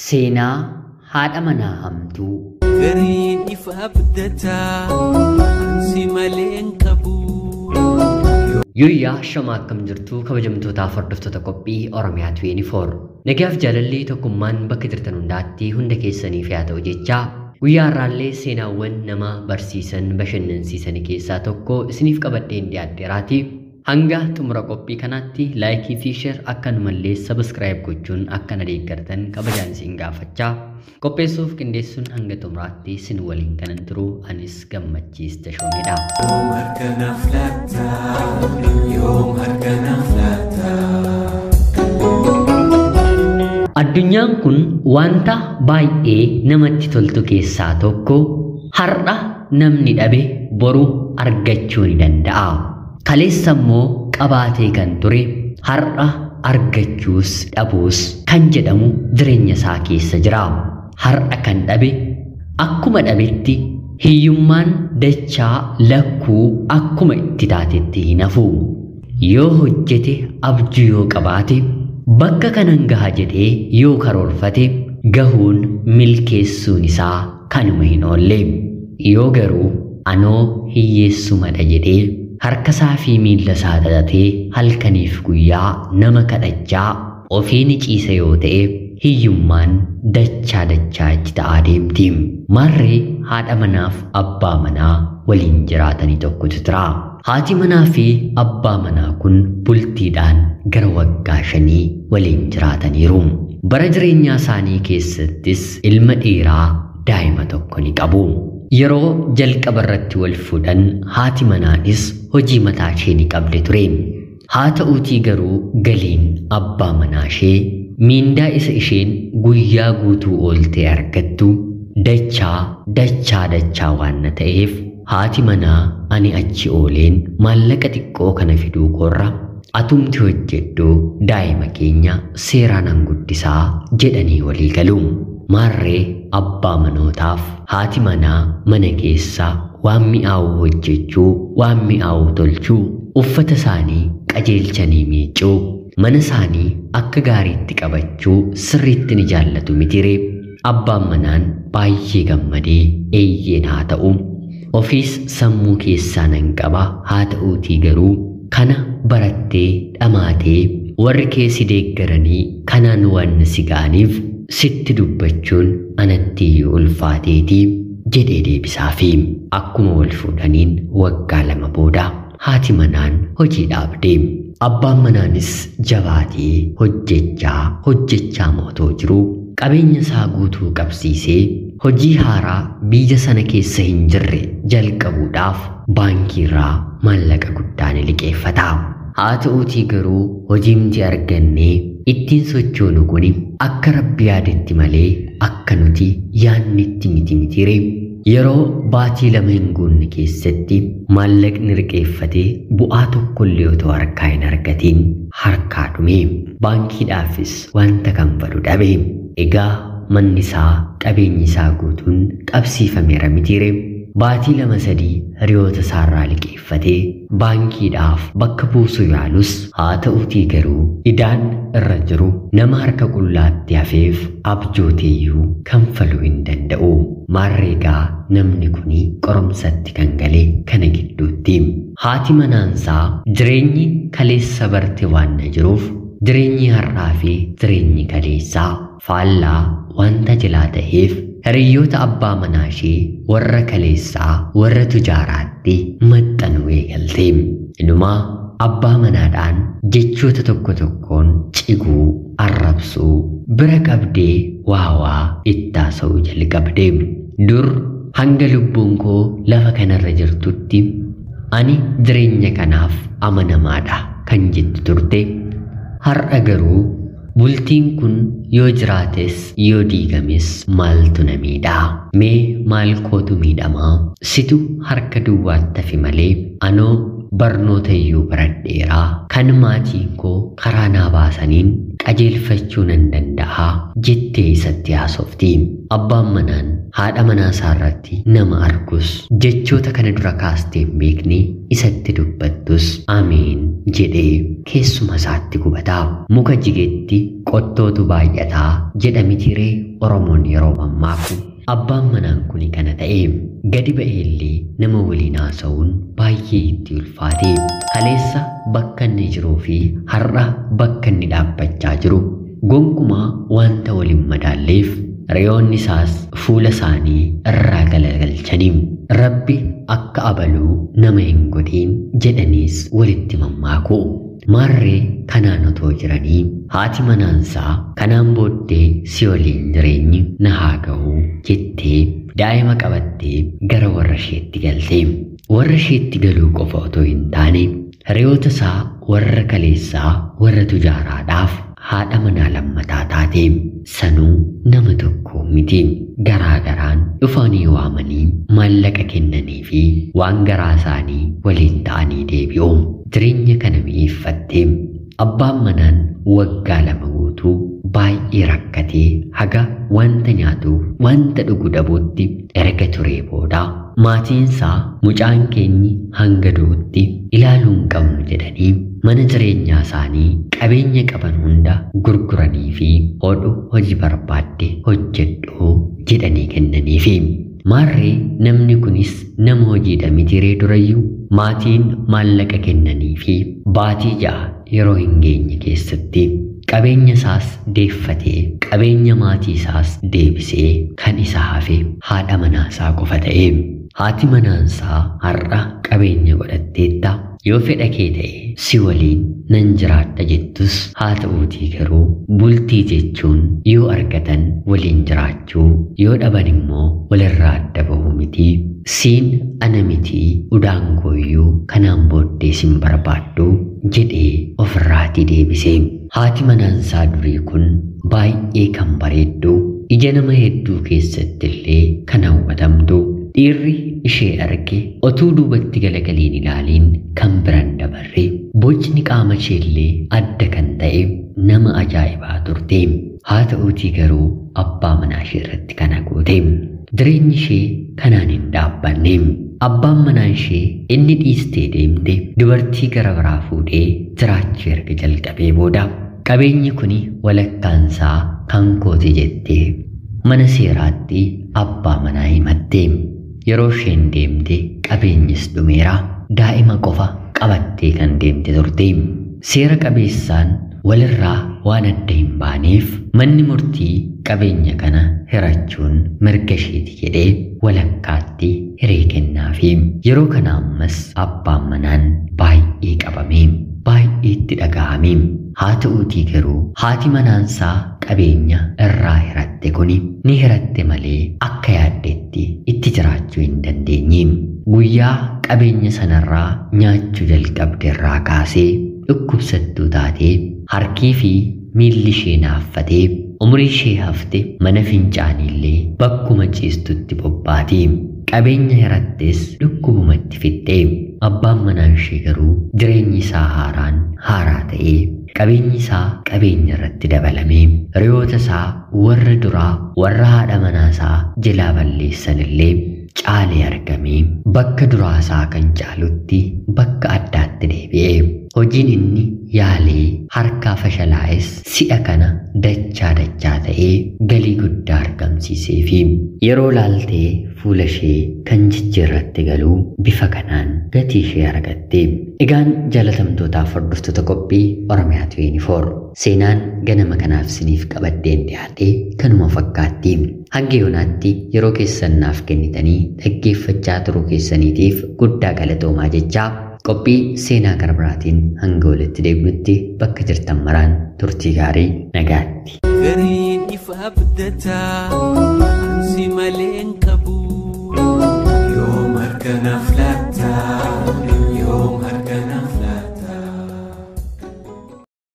Seenaa haadha manaa hamtuu. Gariin ifa abdataa ansi malee hin qabu. Yooyyaa shama akkam jirtu kabajamtootaaf hordoftoota qophii Oromiyaa 24. Nagaaf jaalalli tokkummaan bakka jirtan hundaatti hunda keessaniif haa ta'u jechaa guyyaa har'aallee seenaawwan nama barsiisan bashannansiisan keessaa tokko isiniif qabadheen dhiyaadheeraati. Hanga xumura qophii kanaatti laayikii fi sheer akkanumallee sabiskiraayib gochuun akka na deeggartan kabajaan isin gaafachaa qopheessuuf qindeessuun hanga xumuraatti isin waliin kanan turu anis Gammachiis Tashoomedha. Yoom harka naaf laatta? Yoom harka naaf laatta? Addunyaan kun wanta baay'ee namatti toltu keessaa tokko har'a namni dhabe boru argachuu ni danda'a. Kaleessa immoo qabaatee kan ture har'a argachuus dhabuus kan jedhamu jireenya isaa keessa jira. Har'a kan dhabe akkuma dhabetti hiyyummaan dachaa lakkuu akkuma itti taatetti hin hafu. Yoo hojjete abjuu yoo qabaate bakka kanan gaha jedhee yoo karoorfate gahuun milkeessuun isaa kanuma hin oolle. Yoo garuu anoo hiyyeessumadha jedhee harka isaa fi miilla isaa xaxatee halkaniif guyyaa nama kadhachaa ofii ni ciisa yoo ta'e hiyyummaan dachaa dachaa itti ta'aa deemti. Maarree haadha manaaf abbaa manaa waliin jiraatanii tokkotu jira. Haati manaa fi abbaa manaa kun bultiidhaan gara waggaa 5 waliin jiraataniiru. Bara jireenyaa isaanii keessattis ilma dhiiraa daa'ima tokko ni qabu. Yeroo jalqaba irratti wal fuudhan haati manaanis hojii mataa ishee ni qabde ture. Haa ta'uutii garuu galiin abbaa manaa ishee miindaa isa isheen guyyaa guutuu ooltee argattu dachaa dachaa dachaa waan ta'eef haati manaa ani achi ooleen maallaqa xiqqoo kana fiduu koorra atumti hojjedhu daa'ima keenya seeraan guddisaa jedhanii walii galu. Maarree abbaa manootaaf haati manaa mana keessaa waan mi'aawu hojjechuu, waan mi'aawu tolchuu, uffata isaanii qajeelchanii miicuu, mana isaanii akka gaariitti qabachuu sirriitti ni jaallatu mitiree. Abbaan manaan baay'ee gammadee eeyyeen haa ta'u ofiis sammuu keessaa nan qaba haa ta'uutii garuu kana barattee dhamaatee warri keessi deeggaranii kanaan waan si ga'aniif sitti dubbachuun anatti iyyuu ulfaateetii jedhee deebisaafi. Akkuma wal fuudhaniin waggaa 2 booda haati manaan hojii dhaabde. Abbaan manaanis jabaatee hojjechaa mootoo jiru qabeenya isaa guutuu qabsiisee hojii haaraa biyya sana keessa hin jirre jalqabuudhaaf baankiirraa maallaqa guddaa ni liqeeffata. Haa ta'uutii garuu hojiimti argannee ittiin sochoonu kuni akka rabbi yaadetti malee akka nuti yaannitti miti mitiree. Yeroo baatii 2 hin guunne keessatti maallaqni liqeeffatee bu'aa tokkollee otoo harkaa hin argatiin harkaa dhume. Baankiidhaafis wanta kanfalu dhabe. Egaa manni isaa qabeenyi isaa guutuun qabsiifameera mitiire. Baatii 2-3 hiriyoota isaarraa liqeeffatee baankiidhaaf bakka buusuu yaalus haa ta'uutii garuu idaan irra jiru nama harka qullaatti hafeef abjooteeyyuu kanfaluu hin danda'u. Maarreegaa namni kuni qoromsatti kan gale kana gidduutti. Haati manaansaa jireenyi kaleessa barte waan na jiruuf jireenyi har'aa fi jireenyi kaleessaa faallaa wanta jalaa ta'eef hiriyoota abbaa manaa ishee warra kaleessaa warra tujaaraatti maxxanuu eegalte. Inumaa abbaa manaadhaan jechoota tokko tokkoon ciguu, arrabsuu, bira qabdee waawaa itti haasa'uu jalqabde. Dur hanga lubbuun koo lafa kanarra jirtutti ani jireenya kanaaf amanamaadha kan jettu turte. Har'a garuu bultiin kun yoo jiraates yoo diigames maaltu na miidhaa? Mee maal kootu miidhamaa? Situ harka duwwaatti hafe malee anoo barnoota iyyuu baradheeraa kan maatiin koo karaa naa baasaniin qajeelfachuu nan danda'a jettee isatti haasofti. Abbaan manaan haadha manaa isaarratti nama argus jechoota kana dura kaastee hin beekne isatti dubbattus ameen jedhee keessuma isaatti gubata. Muka jigetti qottootu baay'ataa jedha mitiree Oromoon yeroo mammaaku. Abbaan manaan kuni kana ta'e gadi ba'eellee nama waliin haasa'uun baay'ee itti ulfaate. Kaleessa bakka inni jiruu fi har'a bakka inni dhaabbachaa jiru gonkumaa wanta waliin madaalleef reyoonni isaas fuula isaanii irraa galagalchanii rabbi akka abaluu nama hin godhin jedhaniis walitti mammaaku. Maarree kanaan otoo jiranii haati manaansaa kanaan booddee si waliin jireenyi na haa ga'u jettee daa'ima qabattee gara warra isheetti galte. Warra isheetti galuu qofa otoo hin taane hiriyoota isaa warra kaleessaa warra tujaaraadhaaf haadha manaa lammataa taate. Sanuu nama tokko miti. Garaa garaan dhufanii waamanii maallaqa kennanii fi waan garaa isaanii waliin ta'anii deebi'u. Jireenya kana mi'eeffatte. Abbaan manaan waggaa 2 guutuu baay'ee rakkatee haga wanta nyaatuuf wanta dhugu dhabuutti erga turee booda maatiinsaa mucaan keenyi hanga du'utti ilaaluu hin qabnu jedhanii mana jireenyaa isaanii qabeenya qaban hunda gurguranii fi hodhu hojii barbaadde hojjedhu jedhanii kennaniifi. Maarree namni kunis nama hojiidha mitiree durayyuu maatiin maallaqa kennanii fi baatii 6 yeroo hin geenye keessatti qabeenya isaas deeffatee qabeenya maatii isaas deebisee kan isa hafe haadha manaasaa qofa ta'e. Haati manaansaa har'a qabeenya godhatteetta yoo fedha kee ta'e si waliin nan jiraadha jettus haa ta'uutii garuu bultii jechuun yoo argatan waliin jiraachuu yoo dhaban immoo walirraa adda bahuu miti. Siin ana mitii udaan kooyyuu kanaan booddee sin barbaaddu jedhee ofirraatii deebise. Haati manaansaa durii kun baay'ee kan bareeddu ija nama hedduu keessatti illee kan hawwatamtu dhiirri ishee arge otuu duubatti galagaliin ilaaliin kan biran dabarre bocni qaama ishee illee adda kan ta'e nama ajaa'ibaa turte. Haa ta'uutii garuu abbaa manaa ishee irratti kana goote. Jireenyi ishee kanaan hin dhaabbanne. Abbaan manaa ishee inni dhiistee deemte dubartii gara biraa fuudhee jiraachuu erga jalqabee booda qabeenyi kuni walakkaansaa kan kooti jettee mana seeraatti abbaa manaa himatte. Yeroo isheen deemte qabeenyis dhumeera. Daa'ima qofa qabattee kan deemte turte. Seera qabeessaan walirraa waan adda hin baaneef manni murtii qabeenya kana hirachuun mirga isheeti jedhee walakkaatti hiree kennaafi. Yeroo kana ammas abbaan manaan baay'ee qabame, baay'ee itti dhaga'ame. Haa ta'uutii garuu haati manaansaa qabeenya irraa hiratte kuni ni hiratte malee akka yaaddetti itti jiraachuu hin dandeenye. Guyyaa qabeenya sanarraa nyaachuu jalqabde irraa kaasee dhukkubsattuu taatee harkii fi miilli ishee naaffatee umurii ishee hafte mana fincaaniillee bakkuma ciistutti bobbaati. Qabeenya hirattes dhukkubumatti fixxe. Abbaan manaa ishee garuu jireenyi isaa haaraan haaraa ta'ee qabeenyi isaa qabeenya irratti dabalame hiriyoota isaa warra duraa warra haadha manaa isaa jalaa balleessan illee caalee argame bakka duraa isaa kan caalutti bakka addaatti deebi'e. Hojiin inni yaalee harkaa fashalaa'es si'a kana dachaa dachaa ta'ee galii guddaa argamsiisee fi yeroo laaltee fuula ishee kan jijjiirratte galuu bifa kanaan gatii ishee argatte. Egaan jaalatamtootaaf hordoftoota qophii Oromiyaa 24 seenaan ganama kanaaf isiniif qabadheen dhiyaate kanuma fakkaatti. Hanga yoonaatti yeroo keessan naaf kennitanii dhaggeeffachaa turuu keessaniitiif guddaa galatoomaa jechaa qophii seenaa gara biraatiin hanga walitti deebinutti bakka jirtan maraan turtii gaarii nagaatti. Gariin ifa abdataa ansi malee hin qabu. Yoom harka naaf laattaa?